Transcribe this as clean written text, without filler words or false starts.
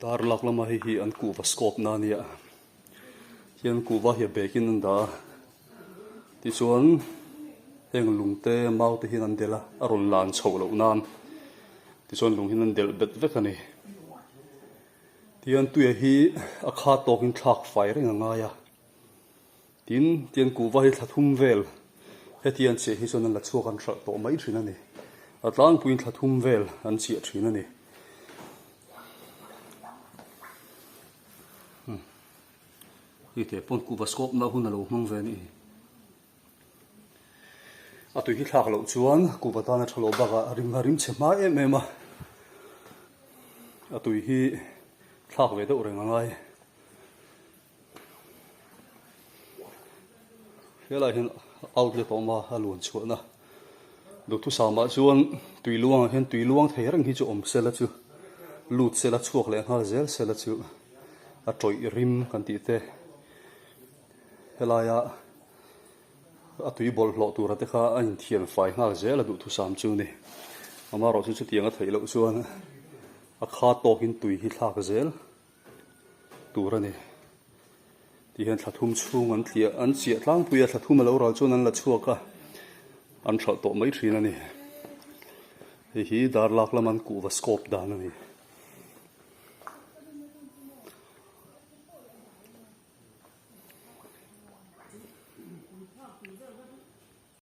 Dar lak lama hei hi an kuhva scope na ania hian kuhva hi a bag in an dah a tichuan heng lung te mau te hian an delh a a rawn lan chhoh loh nan tichuan lung hian an delh bet vek a ni tihian tuia hi a kha tawkin thlak fai reng a ngai a. Tin, tian kuhva hi thla thum vel heti an chiah hi chuan an la chhuak an hralh tawh mai thin a ni. A tlangpuiin thla thum vel an chiah thin a ni. Hmm. Hei te pawn kuhva scope na hun a lo hmang ve a ni. A tui hi thlak loh chuan kuhva tan a tha lo bakah a rim a rim chhe hma em em a. A tui hi thlak ve deuh reng a ngai. Helai hian outlet a awm a a luan chhuahna duhthusam ah chuan tui luang ah hian tui luang thei reng hi chu awm sela chu lut sela chhuak leh nghal zel sela chu a tawih rim kan tih te helaia a tui bawlhhlawh tura te kha a inthian fai nghal zel a duhthusam chu a ni amaherawhchu chutiang a theih loh chuan a kha tawkin tui hi thlak zel. tur a ni. Tihian thla thum chhung an tliah an chiah tlangpui a thla thum a lo ral chuan an la chhuak a an hralh tawh mai thin a ni. Hei hi dar lak lama an kuhva scope dan a ni.